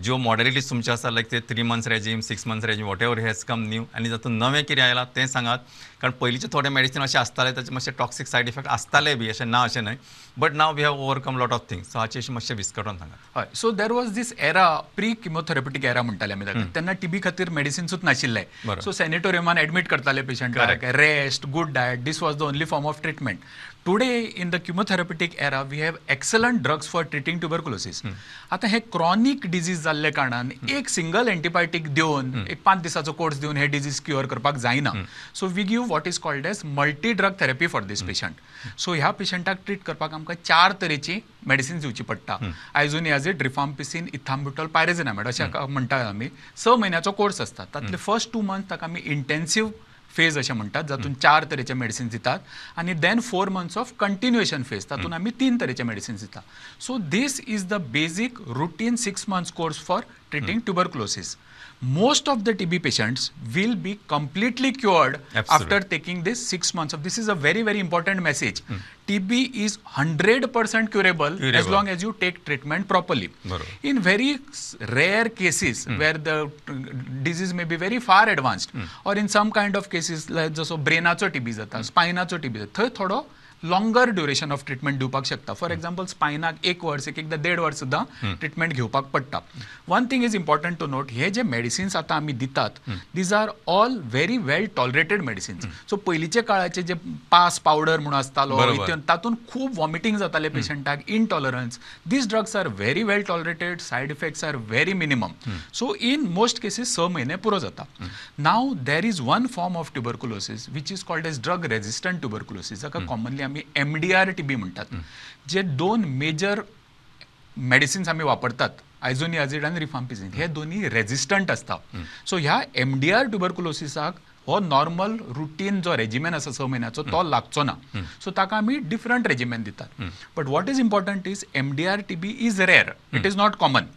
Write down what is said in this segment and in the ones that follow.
ज्यो मॉडलिटीज तुमच्यो आसा, लायक ते 3 months regime, 6 months regime, whatever has come new, आनी जातूंत नवें कितें आयलां तें सांगात, कारण पयलींचे थोडे मेडिसीन अशें आसताले, ताचे मातशे टॉक्सीक सायड इफेक्ट आसताले बी, अशें ना अशें न्हय, but now we have overcome lot of things, so हाचे मातशें विस्कटून सांगात. हय, so there was this era, pre chemotherapeutic era म्हणटाले आमी ताका. तेन्ना टीबी खातीर मेडिसिन्सूच नाशिल्ले. सो सॅनिटोरियमान एडमीट करताले पेशंटाक, rest, good diet, this was the only form of treatment. Today, in the chemotherapeutic era, we have excellent drugs for treating tuberculosis. आतां हे क्रॉनीक डिजीज जाल्ले कारणान एक सिंगल एंटीबायोटीक दिवन, एक 5 दिसाचो कोर्स दिवन हे डिजीज क्युअर करपाक जायना. So we give what is called as multi drug therapy for this patient. So ह्या पेशंटाक ट्रीट करपाक आमकां चार तरेची मेडिसिन दिवची पडटा, आयझोनियाझीड, रिफाम्पिसिन, इथाम्ब्युटॉल, पायरेझिनामाइड अशें हाका म्हणटा आमी. 6 म्हयन्याचो कोर्स आसता. तातले फर्स्ट 2 मंथ्स ताका आमी इंटेन्सीव फेज अशें म्हणटात, जातून चार तरेचे मेडिसिन्स दितात, आनी then 4 months of continuation phase, तातूंत आमी तीन तरेचे मेडिसिन्स दिता. So this is the basic routine 6 months course for treating tuberculosis. Most of the TB patients will be completely cured after taking this 6 months of. This is a very, very important message. TB is 100% curable, as Curable. Long as you take treatment properly. बरोबर. In very rare cases where the disease may be very far advanced or in some kind of cases like जसो ब्रेनाचो TB जाता, स्पायनाचो TB जाता, थंय थोडो longer duration of treatment दिवपाक शकता. For example, स्पायनाक एक वर्स, एक एकदां देड वर्स सुद्दां ट्रिटमेंट घेवपाक पडटा. One thing is important to note, हे जे मेडिसिन्स आतां आमी दितात, these are all very well tolerated medicines. So पयलींच्या काळाचे जे पास पावडर म्हणून आसतालो, तातूंत खूब वॉमिटींग जाताले पेशंटाक, intolerance. These drugs are very well tolerated, side effects are very minimum, so in most cases 6 म्हयने पुरो जाता. Now there is one form of tuberculosis which is called as drug resistant tuberculosis, जाका commonly आमी MDR TB म्हणटात. जे दोन major medicines आमी वापरतात, आयझोनियाझीड आनी रिफाम्पिसिन, हे दोन्ही रेजिस्टंट आसता. सो ह्या एमडीआर ट्युबरकुलोसिसाक हो नॉर्मल रुटीन जो रेजिमेन आसा 6 म्हयन्याचो, तो लागचो ना. सो ताका आमी डिफरंट रेजिमेन दितात. But what is important is MDR TB is rare, it is not common.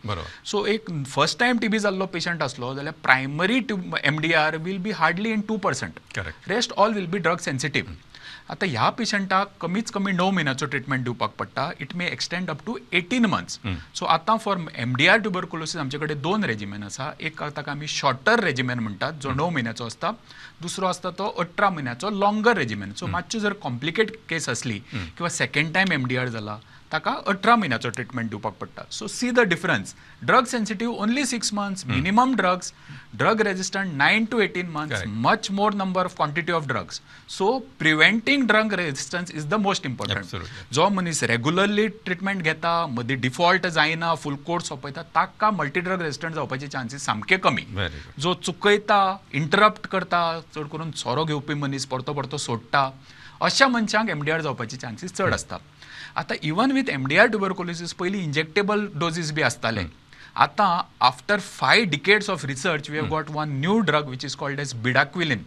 So एक फर्स्ट टायम टीबी जाल्लो पेशंट आसलो जाल्यार primary MDR will be hardly in 2%. Rest all will be drug sensitive. आतां ह्या पेशंटाक कमीच कमी 9 म्हयन्याचो ट्रिटमेंट दिवपाक पडटा. It may extend up to 18 months. So आतां फॉर एमडीआर ट्युबरकुलोसीस आमचे कडेन दोन रेजिमेन आसा. एक ताका आमी शॉर्टर रेजिमेन म्हणटात, जो 9 म्हयन्याचो आसता. दुसरो आसता तो 18 म्हयन्याचो लॉंगर रेजिमेन. सो मातशी जर कॉम्प्लिकेट केस आसली किंवा सेकंड टायम एमडीआर जाला, ताका 18 म्हयन्याचो ट्रिटमेंट दिवपाक पडटा. So see the difference: drug sensitive only 6 months, minimum drugs; drug resistant 9 to 18 months, much more number of quantity of drugs. So preventing drug resistance is the most important. जो मनीस regularly treatment घेता, मदीं default जायना, फूल course सोंपयता, ताका multi drug resistant जावपाचे chances सामके कमी. Very good. जो चुकयता, इंटरप्ट करता, चड करून सोरो घेवपी मनीस परतो परतो सोडटा, अशा मनशांक एमडीआर जावपाचे चान्सीस चड आसता. आतां इवन विथ एमडीआर ट्युबरकुलोसीस पयलीं इंजेक्टेबल डोजीस बी आसताले. आतां after 5 decades of research, we have got one new drug which is called as bedaquiline.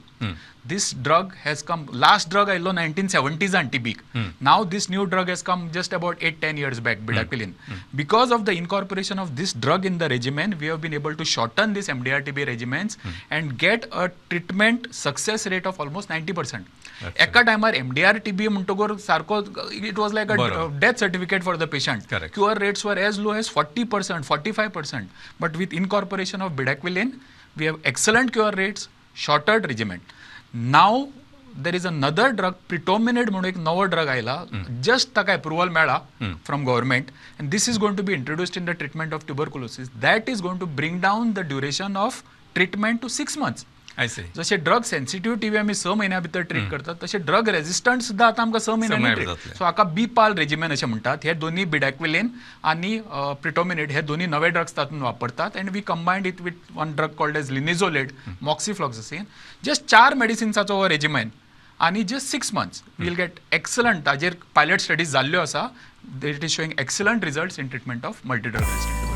This drug has come, last drug आयिल्लो 1970s टीबीक. Now this new drug has come just about 8-10 years back, bedaquiline. Because of the incorporation of this drug in the regimen, we have been able to shorten this MDR TB regimens and get a treatment success rate of almost 90%. एका टायमार MDR TB म्हणटकर सारको it was like a death certificate for the patient. Cure rates were as low as 40%, 45%. But with incorporation of bedaquiline, we have excellent cure rates, shorter regimen. Now there is another drug, pretomanid म्हणून एक नवो drug आयला, just ताका approval मेळ्ळा from government, and this is going to be introduced in the treatment of tuberculosis. That is going to bring down the duration of treatment to 6 months. I see. जशे drug sensitive TB आमी 6 म्हयन्या भितर treat करतात, तशे drug resistant सुद्दां आतां आमकां 6 म्हयन्यांनी म्हयन्या ट्रीट. जातले. सो हाका बीपाल रेजिमेन अशें म्हणटात. हे दोन्ही, बिडॅक्विलीन आनी प्रिटोमिनेट, हे दोन्ही नवे ड्रग्स तातूंत वापरतात, and we combined it with one drug called as linezolid, moxifloxacin. Just चार मेडिसिन्साचो हो रेजिमेन आनी just 6 months we'll get excellent. ताजेर पायलट स्टडीज जाल्ल्यो आसा. It is showing excellent results in treatment of multi drug resistant.